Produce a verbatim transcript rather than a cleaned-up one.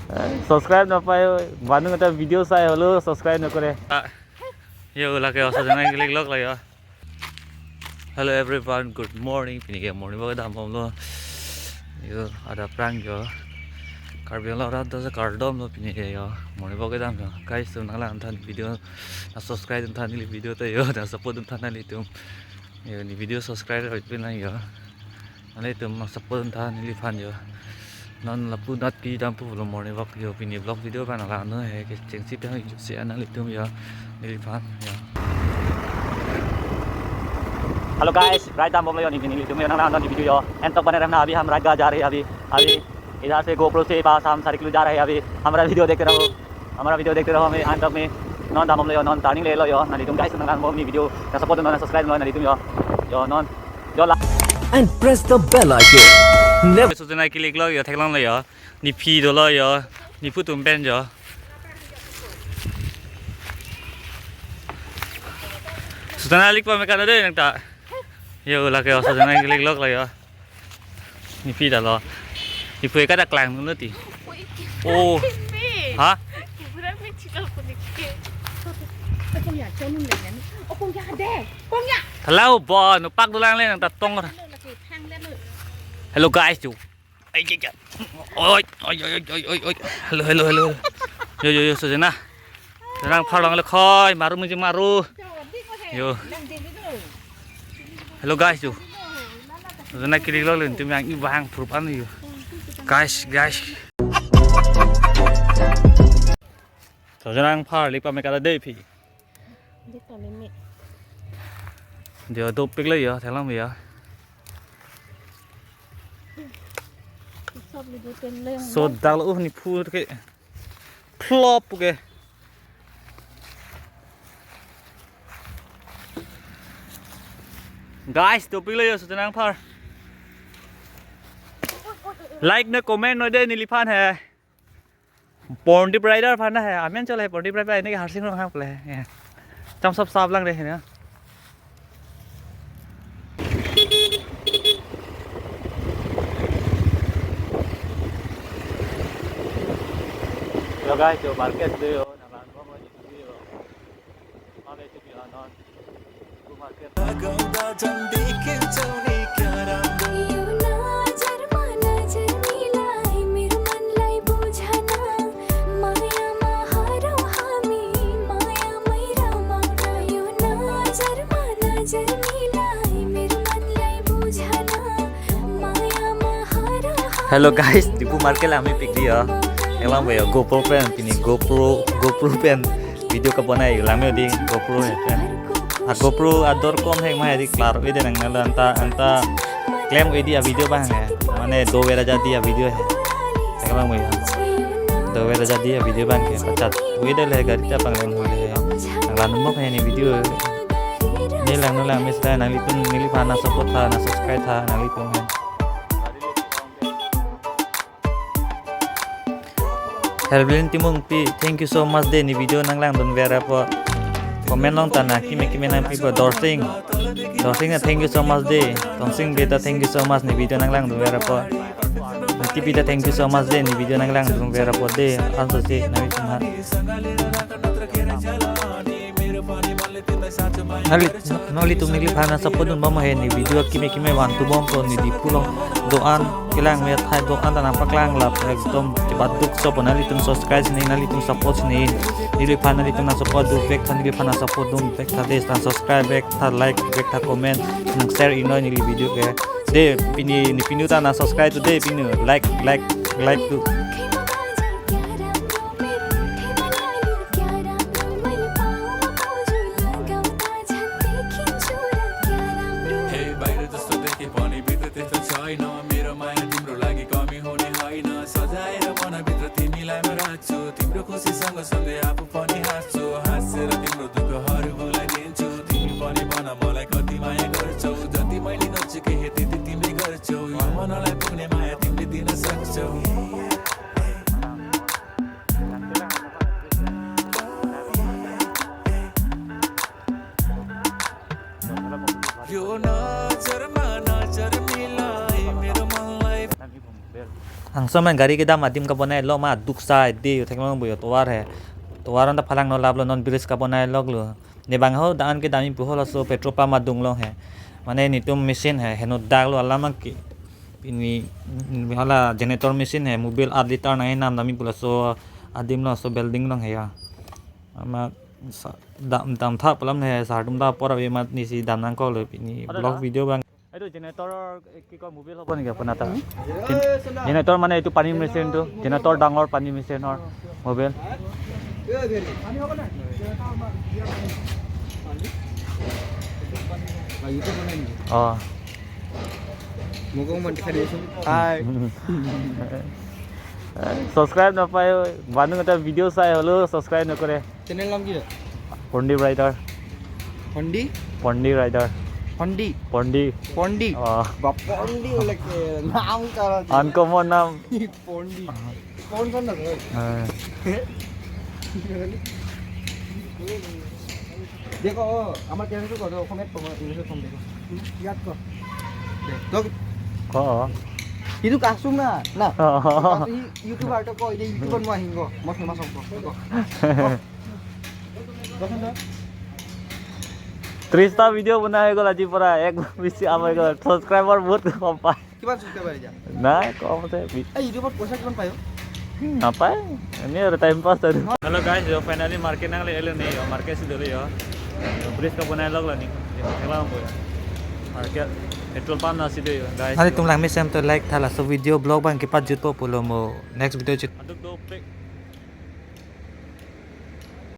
Subscribe napai, manu kata video sai holo subscribe nakore. Ah, yo, lake oso jana klik lok la yo. Hello everyone, good morning. Pini ke morning walk dam bomlo. Yo, adap prang yo. Karbi Anglong arat do kardom lo pini ke yo. Morning walk dam yo. Guys, atum nanglang than video, na subscribe than neli video ta yo, na support than nelitum. Yo, ne video subscribe oi pin lang yo. Nanglitum nang support tha neliphan yo. Non lapu nat pi dampo pulo morning walk yo, pini vlog video abang la no he, kechengsi pen yo si nanglitum yo, neliphan yo. Hello guys, ride dam bomlo yo, ne pini nelitum yo nanglang non video yo. End tak bane rahna, अभी हम राइड का जा रहे हैं अभी, अभी इधर से GoPro से पास हम सारे किलो जा रहे हैं अभी। हमारा वीडियो देखते रहो, हमारा वीडियो देखते रहो, हमें end तक में। Non dam bomlo yo, non turning lelo yo, nanglitum guys nanglang bom ne video, na support non, na subscribe non nanglitum yo. Yo non, yo la. And press the bell icon. Never. Sujana klik lo yo, theklong lo yo. Nephi dolo yo, nephu atum pen yo. Sujana klik pame kado de nangta. Yo, lake oso jana klik lok la yo. Nephi dolo. Nephu ka dak klang lo ti. Oh. Ha? Kalau bo, nupak dolang le nangta tong. Hello guys, yo. Ai, ai, ai. Oi, oi, oi, oi, oi, oi. Hello, hello, hello. Yo, yo, yo, sujana. Sujana pharlong le khoi, maru muji maru. Yo. Hello guys, yo. Sujana klik lo le, tum yang ibang prupan yo. Guys, guys. Sujana phar le pame kado de phi. Dia dopik le yo, thelang ya. Sop le do pen le. So dal uh nephu ke. Plop ke. Guys, dopik le yo, sujana phar. Like ne comment no de neliphan he. Pondip Rider aphan he, amen chole Pondip Rider, ne Harsing Ronghang pule he. Cham sap sap lang de he na. Yo guys, yo market de yo, nanglang bom yo. Hello guys, Diphu market la ami pikdi yo. Elang ba yo GoPro pen, pini GoPro, GoPro pen video kabonai lang me di GoPro he pen. A GoPro ador kom he ma he di klar ide nang nalo anta, anta klem ide a video abang he. Mane dovera jadi a video he. Elang ba yo. Dovera jadi a video abang he. Pachat ide le gari ta panglen hule he. Nanglang mo he ne video. Ne lang, ne lang, mister, nanglitum neliphan na support tha, na subscribe tha, nanglitum he. Helblin Timungpi, thank you so much de, ne video nanglangdun ver apot. Comment long ta na kime kime nangpipo. Dorsing, Dorsing na thank you so much de. Tongsing Beta, thank you so much, ne video nanglangdun ver apot. Niti Beta, thank you so much de, ne video nanglangdun ver apot de. Anso si nangpi cuma. Nangli, nanglitum neliphan na support dun bom he, ne video kime kime vantu bompo, ne Diphu along do-an kelang me thai do-an ta nangpaklang lap ekdom chebat duk sopo, nanglitum subscribe ne, nanglitum support ne, neliphan nanglitum na support dun vek tha, neliphan na support dun vek tha de, nang subscribe vek tha, like vek tha, comment, nang share inoi neli video ke. De, pini, ne pinu ta na subscribe tu de, pinu, like, like, like tu. हे बाहिर जस्तो देखे पनि भित्र त्यस्तो छैन। मेरो माया तिम्रो लागि कमी हुने होइन। सजाएर मनभित्र तिमीलाई म राख्छु। तिम्रो खुसीसँग सँगै आफू पनि हाँस्छु। हाँसेर तिम्रो दुःखहरू भुलाइदिन्छु। तिमी पनि भन मलाई कति माया गर्छौ। जति मैले गर्छु के हे त्यति तिमीले गर्छौ। यो मनलाई पुग्ने माया तिमीले दिन सक्छौ। यो नजरमा नजर मिलाई मेरो मनलाई। Langsung man gari kedam adim kabonai lo ma duksa de yo theklong bo yo tovar he. Tovar anta phalang no lap lo non bridge kabonai lok lo. Ne bang ho dan kedam pu ho laso petrol pump adung long he. Mane netum machine he heno dak lo alam ke. Pini hala generator machine he mobil aat liter nai nam dam pu laso adim lo so building long he ya. Ama sa- dam dam tha palam he sar dum da por ave mat nisi dam nang ko lo pini vlog video bang. এইটো জেনেৰেটৰৰ কি কয়, মবিল হ'ব নেকি আপোনাৰ তাত? জেনেৰেটৰ মানে এইটো পানী মেচিনটো, জেনেৰেটৰ ডাঙৰ পানী মেচিনৰ মবিল। অ। মোকো অকণমান দেখাই দিবচোন। হাই। ছাবস্ক্ৰাইব নাপায়, মানুহ এটা ভিডিঅ' চাই হ'লেও ছাবস্ক্ৰাইব নকৰে। চেনেল নাম কি হয়? পণ্ডি ৰাইডাৰ। পণ্ডি? পণ্ডি ৰাইডাৰ। পণ্ডি? পণ্ডি। পণ্ডি? অ। বা পণ্ডি বোলে কি নাম কাৰ আছে? আনকমন নাম। পণ্ডি। কোন কোন নাম হয়? হয়। দেখো, অ, আমাৰ চেনেলটো কত? অসমীয়াত কম, ইংলিছত কম দেখো। ইয়াত ক। দে, তই ক। এইটো কাচুম না? না। অ। ইউটিউবাৰ তই ক, এতিয়া ইউটিউবত মই আহিম ক। মই ফেমাছ হ'ম ক। তই ক। ত্ৰিশটা ভিডিঅ' বনাই হৈ গ'ল আজিৰ পৰা, এক বেছি আপ হৈ গ'ল, ছাবস্ক্ৰাইবাৰ বহুত কম পায়। কিমান ছাবস্ক্ৰাইবাৰ এতিয়া? নাই, কম আছে। এই ইউটিউবত পইচা কিমান পায় অ? নাপায়, এনেই আৰু টাইম পাছ আৰু। Hello guys, yo finally market nangle-elo ne yo, market si dolo yo. Bridge kabonai lok lo ne. Yo, theklang po yo. Market petrol pump na si do yo, guys. Nanglitum lang mesen to like tha laso video blog bang kepajutpo pulo mo next video chit. Aduk do pek.